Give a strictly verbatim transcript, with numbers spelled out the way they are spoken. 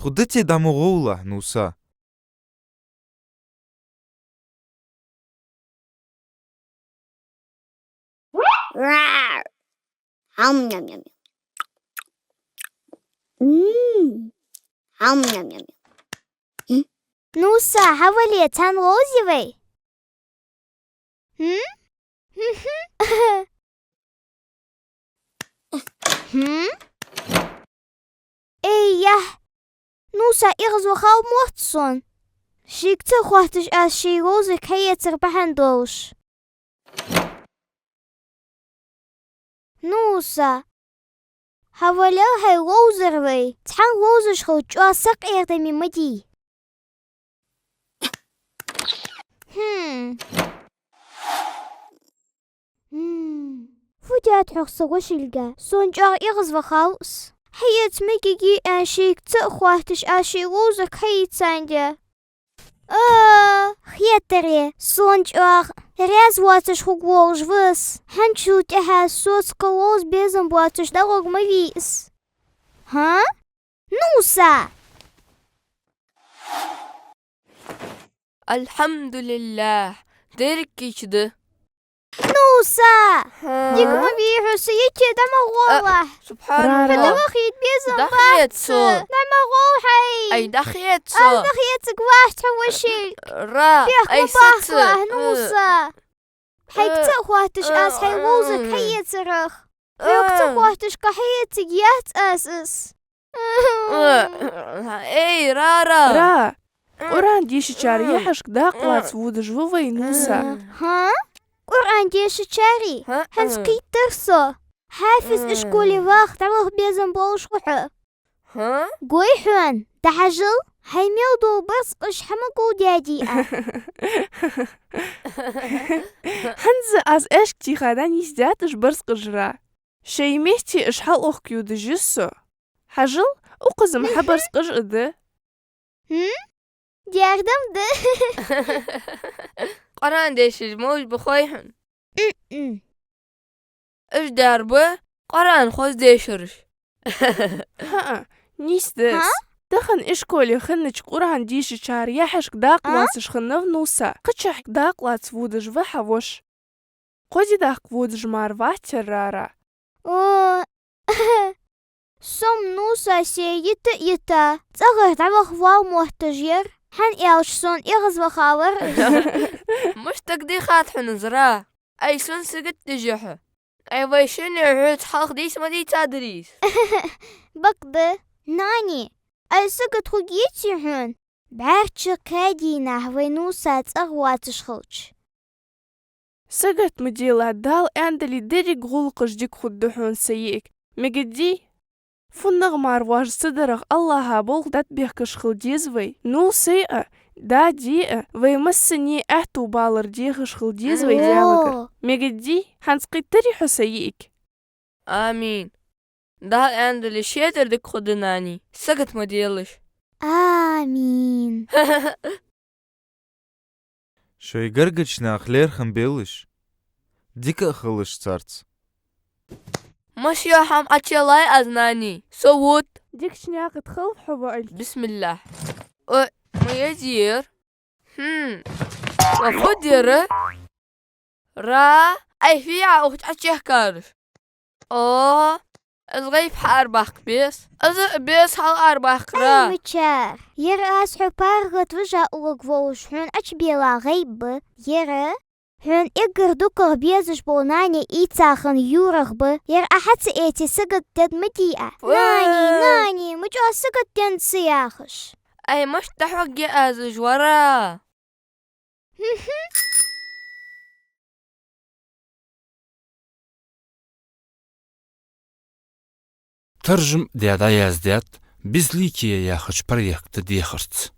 Тхо да те дӀа ма гӀовла, Нуса. Ам-ням-ням. М. Ам-ням-ням. М. Нуса, хьавале, цхьана ловзий вай? Хм? Хм? Эй, яхь! Нуса, эгӀазвахав мотт сона. Шийга ца хоатташ аз ший ловзарга хьаэцар бахьан долаш. Нуса, хьавалел хьай ловзар вай, цхьана ловзаш хилча чӀоагӀа сакъердаме ма дий. Хм. М. Фу даьд хьогӀ са вошилга? Сона чӀоагӀа эгӀазвахав из. Хьаэца мегий аьнна шийга ца хоатташ аз ший ловзарга хьаийцандаь. А, хетаре, сона чӀоагӀа раьза воацаш хургволаш ва из. ХӀанзчул тӀехьагӀа соца кхы ловза безам боацаш дӀагӀорг ма вий из. ХӀа? Нуса! Альхьамдулиллахь, деррига кийча да. Нуса! ХӀа? Дика ма вий хьо, са йите дӀа ма гӀолахь. А, субхьаналлахь. Хьо дӀавахийта безам бац. ДӀахеца со. ДӀа ма гӀолахь. Ай, дӀахеца со. Аз дӀахецаргвац хьа вошилг. Ра, бехк ма бахкалахь, Нуса. Хьайга ца хоатташ аз хьай ловзарга хьаэцарах. Хьога ца хоатташ кхы хьаэцаргьяц аз из. Эй, Ра, Ра! Ра! Къуръан дешачар яхьашка дакъа лаца водаш ва вай Нуса. ХӀа? Къуръан дешачарий? ХӀанз кхийттар со. Хьафиз ишколе ваха дӀаваха безам болаш ва хьо. ХӀа? Гой хьона, дӀахьажал, хьай мел дола барзкъаш хьа ма гулдаьдий Ӏа. ХӀанз аз аьшка тийха дӀанийсдаьд уж барзкъаш, Ра. Шоай метте уж хьалохка йодаш я со. Хьажал, укхаза-м хьа барзкъаш а да. Хм? Дерда-м да. Къуръан дешаш мовш ба хой хьона? М-м. Уж дер ба Къуръан хоза дешараш. ХӀаа, нийса да из. ХӀа? Тахан ишколе хиннача Къуръан дешачар яхьашка дакъа лоацаш хиннав Нуса, кхычахьа дакъа лаца водаш ва хьа воша. Кхо ди даккха водаш мара вац ер, Ра. О, со-м Нуса се йита а йита, цӀагӀара дӀаваха вала моттаж яр, хӀана аьлча сона эгӀазвахавар из. Мишта дагадехад хьона из, Ра? Ай, сона сагот деш я хьо. Ай, вай шинне хьоца хьалха дийца ма дийцадарий из? Бакъда, нани, ай, сагот хургьяций хьона? БӀаьрча кхаь дийнахьа вай Нуса цӀагӀа воацаш хилча. Сагот ма делахь, Дала аьннадале деррига гӀулакхаш дика хургда хьона, са йиӀиг. Мегаргдий? ФуннагӀа мара вож ца дарах АллахӀа болх дӀатӀабехкаш хила деза вай. Нусай а, дади а вай массане аьттув балар дехаш хила деза вай Даьлагара. Мегаргдий? ХӀанз кхийттарий хьо, са йиӀиг? Амин. Дала аьннадале шедар дика хургда, нани, сагот ма делаш. Амин. Шоай гаргарча наха лерхӀам белаш, дика а хилалаш царца. Маша йола хӀама Ӏочуяллай аз, нани, со вут. Дикача наькъа тӀа хилва хьо ваьлча. Бисмиллахь. Ой, ма еза ер. Хм. Ва фу дера? Ра, ай, фу я укх чу Ӏочуяхкараш? О, из гӀайба хьаарабаккха беза. Из а беза хьалаарабаккха, Ра. Ай, мичара, ер аз хьо паргӀата вижа улларгволаш хьона Ӏочубелла гӀайба ба. Ер хьона эггара дукхагӀа безаш бола нани ийца хинна юргӀа ба. Ер Ӏа хьа ца эце, сагот дергда ма дий Ӏа. Нани, нани, ма чӀоагӀа сагот денна са яхаш. Ай, мишта дӀахьоргья аз уж, вара? Таржам даь дӀаяздаьд «Безликие» яхача проекта дехарца.